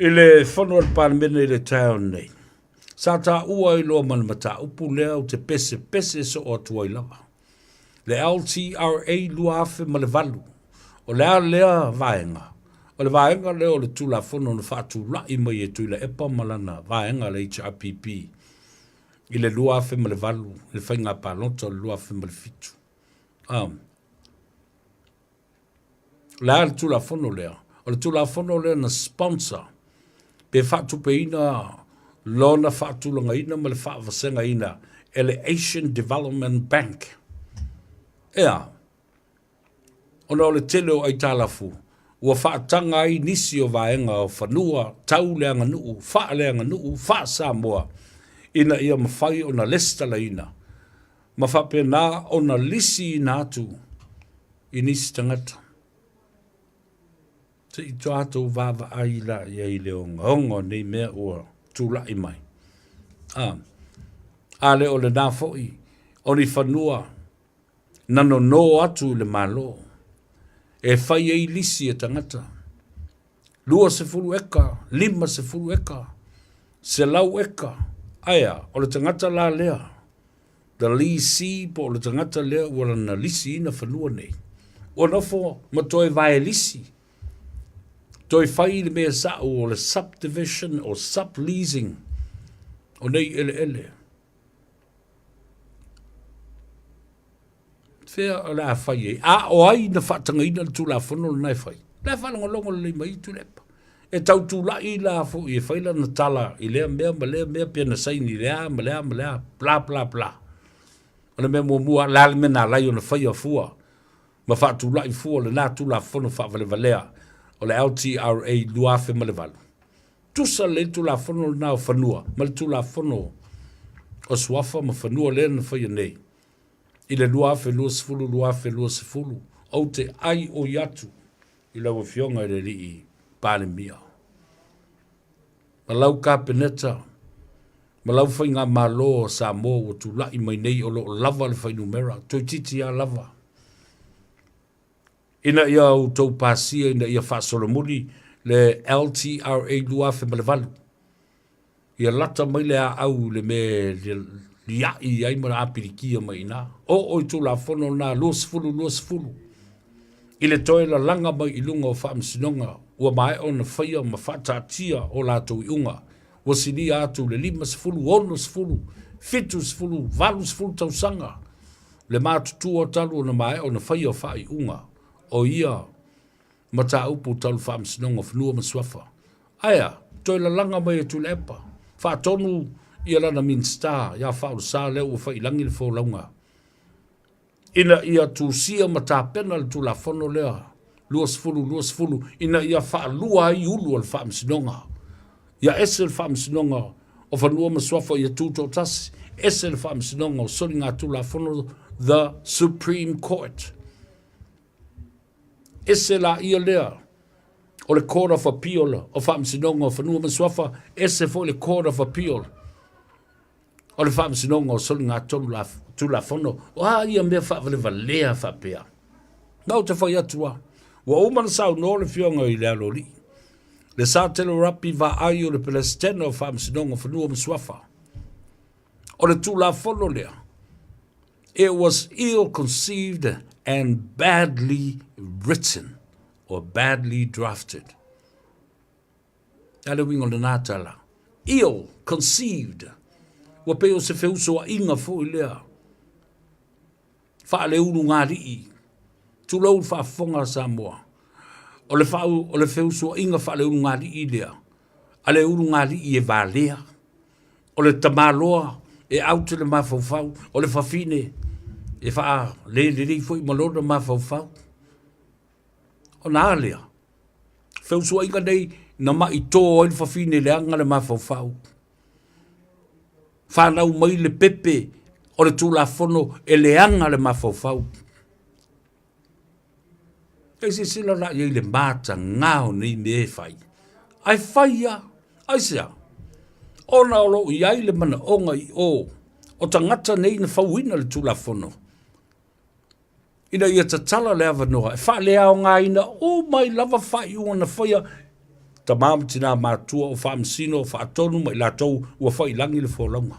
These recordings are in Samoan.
I le fono a le Palemene i le taeao nei, sa taua ai loa ma le mataupu lea ou te pesepese soo atu ai lava. Le LTRA 2008, o le a lea vaega? O le vaega lea o le Tulafono na faatulai mai e Tuilaepa ma lana vaega le HRPP i le 2008 i le faiga palota o le 2007. O le a le Tulafono lea? O le Tulafono lea na sponsor pe faatupeina lona faatulagaina ma le faavasegaina e le Asian Development Bank. Ea, ona o le tele o aitalafu, ua faataga ai nisi o vaega o fanua tau le aganuu, faaleaganuu, faa-Samoa, ina ia mafai ona lesitalaina ma faapena ona lisiina atu i nisi tagata. Se i tatou vaavaai la i ai i le ogaoga o nei mea ua tulai mai. A, a le o lena foi o ni fanua na nono atu i le Malo e fai ai lisi e tagata, 20 eka, 50 eka, 100 eka, ae a, o le tagata la lea, the lessee po o le tagata lea ua lana lisiina fanua nei, ua nofo ma toe vae lisi, toe fai le mea sa'o o le subdivision or subleasing o nei eleele. Fea o le a fai ai? A o ai na faatagaina le Tulafono lena e fai? La e faalogologo lelei mai Tuilaepa. E tau tulai la foi e fai lana tala i lea mea ma lea mea pe na saini i le a ma le a ma le a, bla bla bla. O le mea muamua, o le a le mea na ala ai ona faia fua ma faatulai fua lena Tulafono faavalevalea o le LTRA 2008. Tusa lelei le Tulafono lena o Fanua ma le Tulafono o Suafa ma Fanua lea na faia nei i le 2020, 2020, ou te aioi atu i lau Afioga i le Alii Palemia ma lau Kapeneta ma lau Faigamalo o Samoa ua tulai mai nei o lo o lava le fuainumera, toeitiiti lava lava ina ia outou pasia ina ia faasolomuli le LTRA 2008. Ia lata mai le aau i le mea e liai ai ma apilikia mai i ina. Oo i Tulafono lena 20 20 i le toe lalaga mai i luga o faamasinoga ua maea ona faia ma faataatia o latou iuga ua silia atu le 50, 60, 70, 80 tausaga le matutua talu ona maea ona faia faaiuga o ia mataupu tau le Faamasinoga o Fanua ma Suafa. Ae a? Toe lalaga mai e Tuilaepa, faatonu ia lana Minisita ia Faaolesa lea ua fai i lagi le folauga ina ia tusia ma tapena le Tulafono lea 2020 ina ia faalua ai ulu o le Faamasinoga. Ia ese le Faamasinoga o Fanua ma Suafa ia tutoatasi, ese le Faamasinoga o Soligatulafono, the Supreme Court. Ese la ia lea o le Court of Appeal o Faamasinoga o Fanua ma Suafa, ese foi le Court of Appeal o le Faamasinoga o Soligatulafono. O a ia mea faavalevalea faapea? Na ou te fai atu a, ua uma na saunoa le Afioga i le Aloalii, le Satelo Rapi Vaai o le Peresetene o Faamasinoga o Fanua ma Suafa. O le Tulafono lea, it was ill-conceived and badly written or badly drafted. A le uiga o lena tala, ill-conceived, ua pei o se feusoaiga foi lea, faaleulugalii, tulou le faafofoga a Samoa, o le, faa, o le feusoaiga faaleulugalii lea, a le ulugalii e valea, o le tamaloa e aute le mafaufau, o le fafine e faalelelei foi ma lona mafaufau. Ona a lea, feusuaiga nei na maitō ai le fafine leaga le mafaufau. Fanau mai le pepe o le Tulafono e leaga le mafaufau. E silasila la i ai le matagā o nei mea e fai. Ae fai lava. Aisea? Ona o lo o i ai le manaoga i o o tagata nei na fauina le Tulafono ina ia tatala le avanoa e faaleaogaina uma ai lava faaiuga na faia. tamā ma tinā matua, o faamasino, o faatonu ma i latou ua faiilagi le folauga.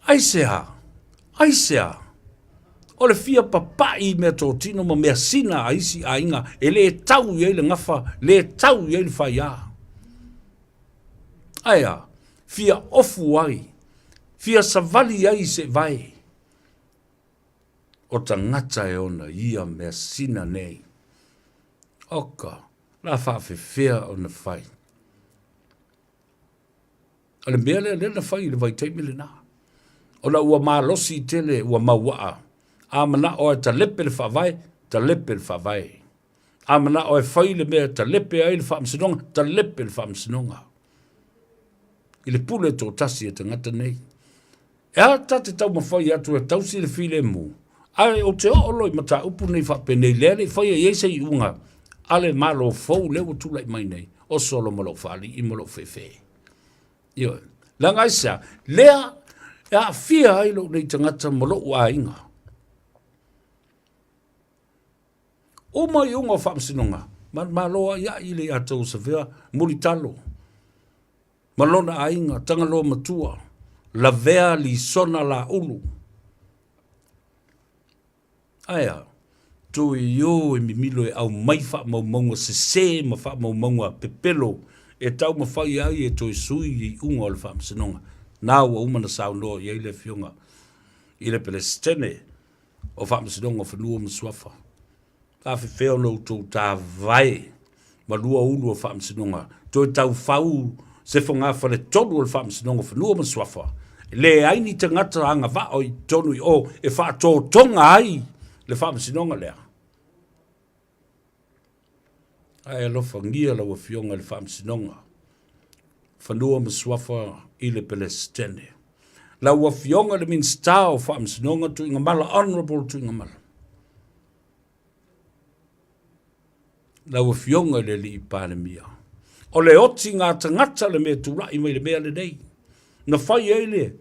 Aisea? Aisea? O le fia papaʻi i meatotino ma measina a isi aiga e lē tau i ai le gafa, lē tau i ai le faiā. Ae a? Fia ofu ai, fia savali ai i seʻevae o tagata e ona ia measina nei. Oka, la faafefea ona fai. O le mea lea lea na fai i le vaitaimi lena. Ona ua malosi tele, ua mauaa. A manao e talepe le faavae, talepe le faavae. A manao e fai le mea e talepe ai le faamasinoga, talepe le faamasinoga. I le pule toatasi a tagata nei. E a ta te taumafai atu e tausi le filemu, ae ou te oo loa i mataupu nei faapenei lea le i faia i ai se iuga a le Malo fou lea ua tulai mai nei, o solo ma lou faalii ma lou feefee. Ioe. Leaga aisea? Lea e aafia ai lou nei tagata ma lou aiga. Uma iuga o faamasinoga, malo aiai le ia tou Savea, Mulitalo, ma lona aiga, Tagaloa Matua, Lavea Lisona Laulu. Ae a, toe o e mimilo e aumai faamaumauga sesē ma faamaumauga pepelo e taumafai ai e toe sui i iuga o le faamasinoga. Na ua uma na saunoa i ai le Afioga i le Peresetene o Faamasinoga o Fanua ma Suafa. Faafefea ona outou tavae ma lua ulu o faamasinoga, toe taufau se fogafale tolu o le Faamasinoga o Fanua ma Suafa, leai ni tagata agavaa i totonu i o e faatotoga ai le faamasinoga lea. Ae alofagia lau Afioga i le Faamasinoga Fanua ma Suafa i le Pelesitene. Lau Afioga i le Minisita o Faamasinoga Tuigamala, Honourable Tuigamala. Lau Afioga i le Alii Palemia, o le otiga tagata le mea tulai mai le mea lenei. Na fai ai le,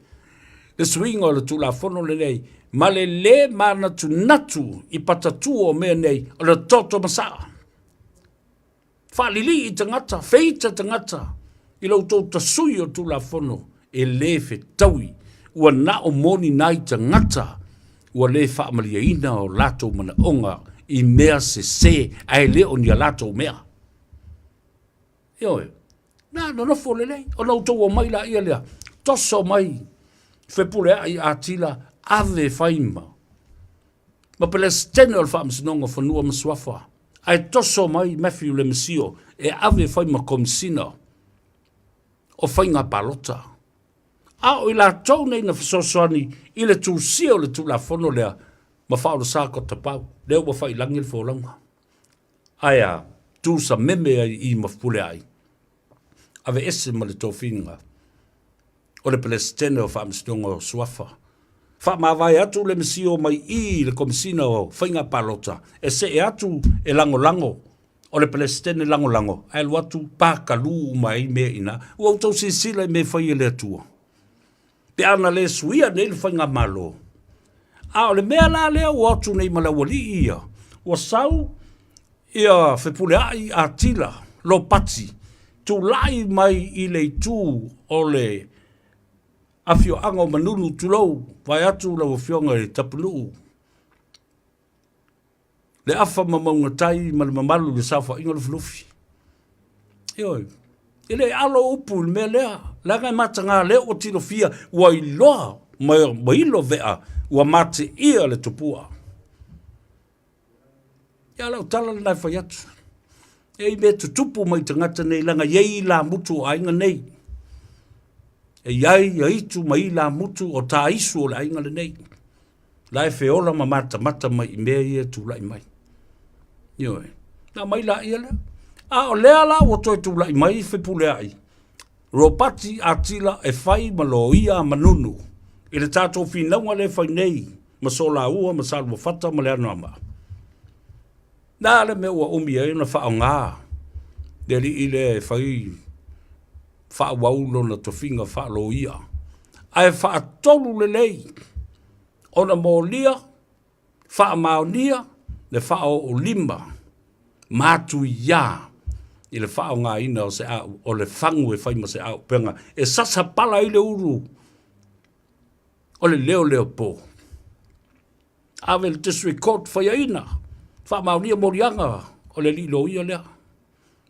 le suiga o le Tulafono lenei ma le lē manatunatu i patatua o mea nei o le toto masaa. Faalilii tagata, feita tagata i lo outou tasui o Tulafono e lē fetaui, ua na o moni nai tagata ua lē faamalieina o latou manaoga i mea sesē ae le o ni a latou mea. Ioe, na nonofo lelei, ona outou omai laia lea, toso mai Fepuleai Atila ave fai ma ma Pelesitene o le Faamasinoga o Fanua ma Suafa, ae toso mai Matthew Lemisio e ave fai ma Komisina o Faiga Palota. A o i latou nei na fesoasoani i le tusia o le Tulafono lea ma Faaolosā Kotapau, lea ua faiilagi le folauga. Ae a, tu sameme ai i ma Fepuleai, aveese ma le tofiga o le Pelesitene o Faamasinoga o Suafa. Faamavae atu le Mesio mai i le Komisina o Faiga Palota e see atu e lagolago o le Pelesitene lagolago ae alu atu pakalū uma ai mea i ina. Ua outou silasila i mea e fai e le Atua pe ana le suia nei le faigamalo. A o le mea la lea ua atu nei ma le aualii ia, ua sau ia Fepuleai Atila Lopati tulai mai i le itu o le afioaga o Manunu, tulou, vaeatu lau Afioga i Tapunuu, le afa ma Maugatai ma le mamalu i le saofaiga Lufilufi. Ioe, e le alo upu i le mea lea, leaga e mataga lea ua tilofia, ua iloa ma ilo vea, ua mateia le tupua. Ia lau tala lena e fai atu. E i mea tutupu mai tagata nei leaga e i ai ilamutu o aiga nei. E i ai ia itu ma ilamutu o taisu o le aiga lenei. La e feola ma matamata mai i mea ia e tulai mai. Ioe. Na mai la ia lea. A o lea la ua toe tulai mai Fepuleai, Ropati Atila e fai ma loia a Manunu i le tatou finauga lea e fai nei ma Solaua ma Saluafata ma Leanoama. Na le mea ua umi ai ona faaaoga le alii lea e fai faaauau lona tofiga faaloia, ae faatolu lelei ona molia faamaonia le faaoolima matuia. I le faaaogaina o se au, o le fagu e fai ma se aupega e sasa pala ai le ulu o le leo leo po. Ave le District Court faiaina, faamaonia moliaga o le alii loia lea.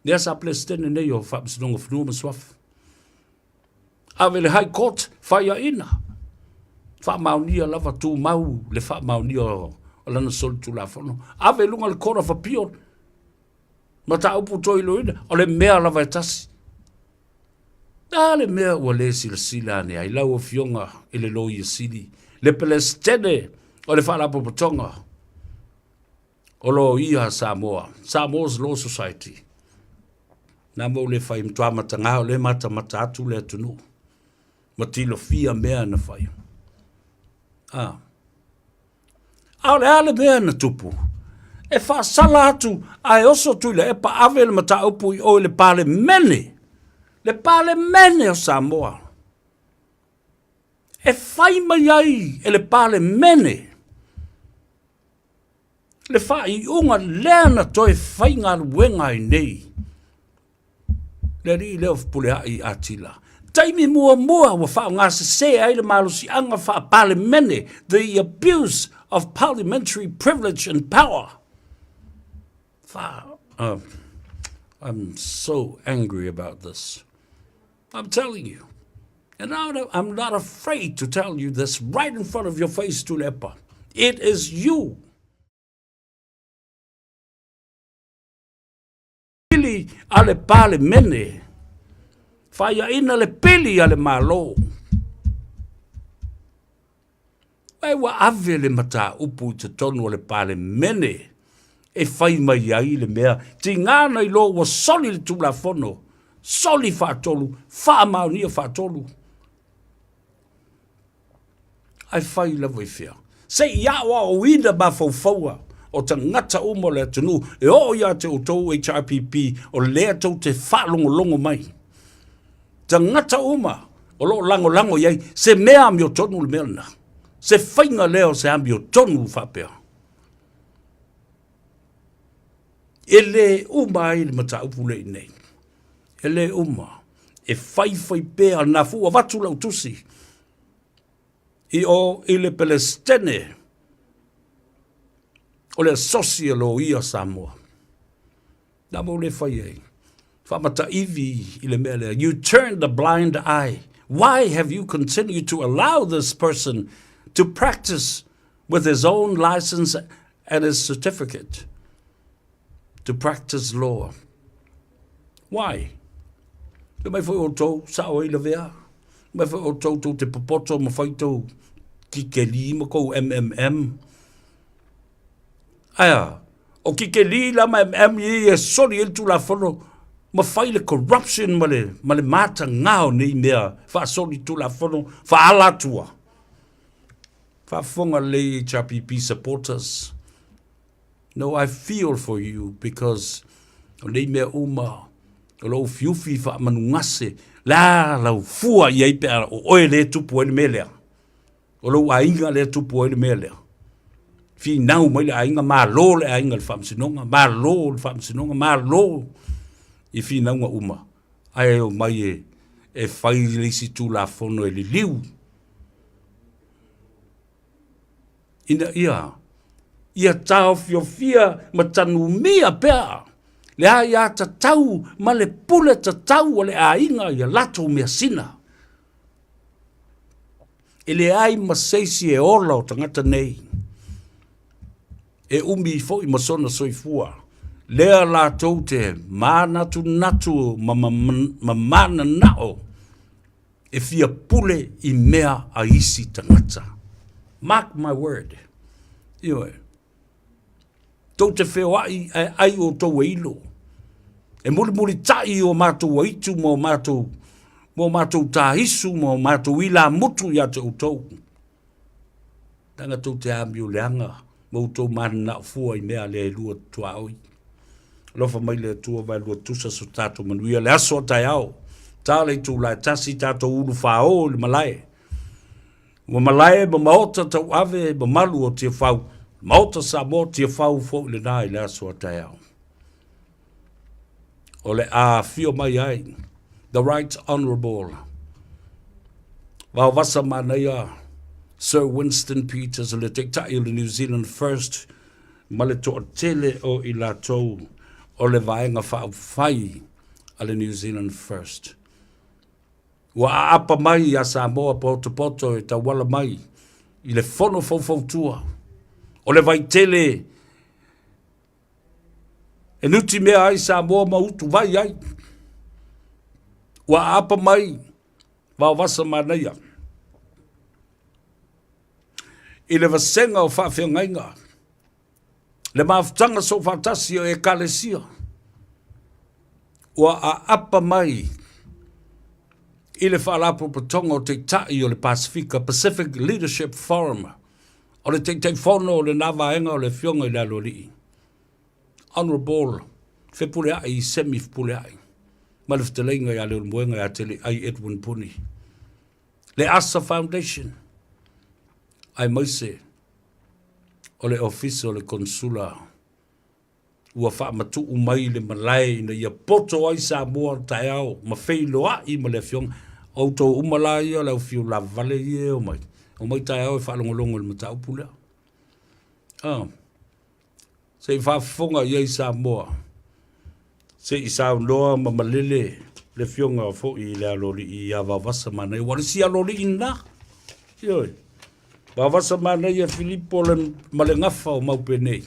Lea sa Peresetene nei o Faamasinoga o Fanua ma Suafa. Ave le High Court faiaina, faamaonia lava tumau le faamaonia o lana solitulafono. Ave i luga le Court of Appeal, mataupu toe iloiloina, o le mea lava e tasi. A le mea ua le silasila ane ai lau Afioga i le Loia Sili, le Peresetene o le Faalapotopotoga o Loia a Samoa, Samoa's Law Society. Na mo le fai matua mataga o le matamata atu le atunuu ma tilofia mea na fai. Ah. A o le a le mea na tupu? E faasala atu ae oso Tuilaepa ave le mataupu i o i le Palemene, le Palemene o Samoa. E fai mai ai e le Palemene le faaiuga lea na toe faigaluega ai nei le alii lea o Fepuleai Atila. Taimi muamua ua faaaogasese ai le malosiaga faa-Palemene, the abuse of parliamentary privilege and power. Fa, I'm so angry about this. I'm telling you. And I'm not afraid to tell you this right in front of your face, Tuilaepa. It is you pili a le Palemene, faiaina le pili a le Malo. Ae ua ave le mataupu i totonu o le Palemene e fai mai ai le mea tiga na iloa ua soli le Tulafono, soli faatolu, faamaonia faatolu. Ae fai lava i fea? Se i aoaoina mafaufauga o tagata uma o le atunuu e oo ia te outou HRPP o lea tou te faalogologo mai. Tagata uma o lo o lagolago i ai se mea amiotonu le mea lena. Se faiga lea o se amiotonu faapea. E le uma ai le mataupu lea i inei. E le uma. E faifai pea na fu avatu lau tusi i o i le Pelestene o le asosi a loia Samoa. Na mo le fai ai. Faamataivi i le mea lea. You turn the blind eye. Why have you continued to allow this person to practice with his own license and his certificate to practice law? Why? Te mai foi outou, sao ai lavea. Mai foi outou tou te popoto ma fai tou kikeli ma kou MMM. Aia, o kikeli la ma MM i e soli ai le Tulafono ma fai le corruption ma le, ma le matagā o nei mea faasoli Tulafono faaala atua. Faafofoga lelei HRPP supporters. No, I feel for you because o nei mea uma o lo ufiufi faamanugase le a lau fua i ai pe a o oe le tupu ai le mea lea. O lou aiga lea tupu ai le mea lea. Finau mai le aiga, malo le aiga i le faamasinoga, malo le faamasinoga, malo i finauga uma. Ae omai e, e fai le isi tulafono e liliu. Ina ia, ia taofiofia ma tanumia pea le aiatatau ma le pule tatau a le aiga i a latou measina. E leai ma se isi e ola o tagata nei, e umi foi ma sona soifua, lea latou te manatunatu ma, ma, ma mananao e fia pule i mea a isi tagata. Mark my word. Ioe. Tou te feoai ae ai outou e ilo. E mulimulitai o matou aitu ma o matou, ma o matou tāisu ma o matou ilamutu ia te outou. Leaga tou te amio leaga ma outou mananao fua i mea a le Atua tuaoi. Alofa mai le Atua vaelua tusa so tatou manuia le aso a taeao. Ta le itula e tasi tatou ulu fāō i le malae. Ua malae ma maota tauave mamalu o Tiafau, Maota Samoa Tiafau foi lenā i le aso a taeao. O le a afio mai ai The Right Honourable Vaovasa Manaia Sir Winston Peters, le Taitai o le New Zealand First ma le toatele o i latou o le Vaega Faaupufai a le New Zealand First. Ua aapa mai iā Samoa potopoto e tauala mai i le Fono Faufautua o le Vaitele e nutimea ai Samoa ma utuvai ai. Ua aapa mai Vaovasa Manaia i le vasega o faafeagaiga, le mafutaga soofaatasi o Ekalesia, ua aapa mai i le Faalapotopotoga o Taitai o le Pasefika, Pacific Leadership Forum, o le Taitaifono o lena vaega o le Afioga i le Aloalii, Honourable Fepuleai Semi Fepuleai, ma le fetalaiga ia Leulumoega ia Teleai Edwin Puni, le Asa Foundation, aemaise o le Ofisa o le Konesula ua faamatuu mai le malae ina ia poto ai Samoa taeao ma feiloai ma le Afioga. O outou uma la ia o le aufiu lavavale ia e omai, omai taeao e faalogologo i le mataupu lea. Ah. Se i faafofoga i ai Samoa, se i saunoa ma malele le Afioga foi i le Aloalii ia Vaovasa Manaia. Ua o le isi Aloalii lena. Ioe. Vaovasa Manaia Filipo le, ma le gafa o Maupenei.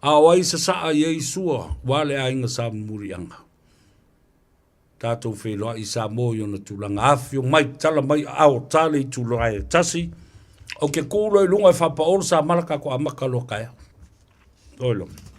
A o ai sasaa i ai sua, ua le aiga Sa Muliaga. Tatou feiloai i Samoa i ona tulaga. Afifio mai, tala mai aao, ta le itula e tasi. Ou te tu loa i luga e faapaolo sa mala tatou amata loa taeao. Oi loa.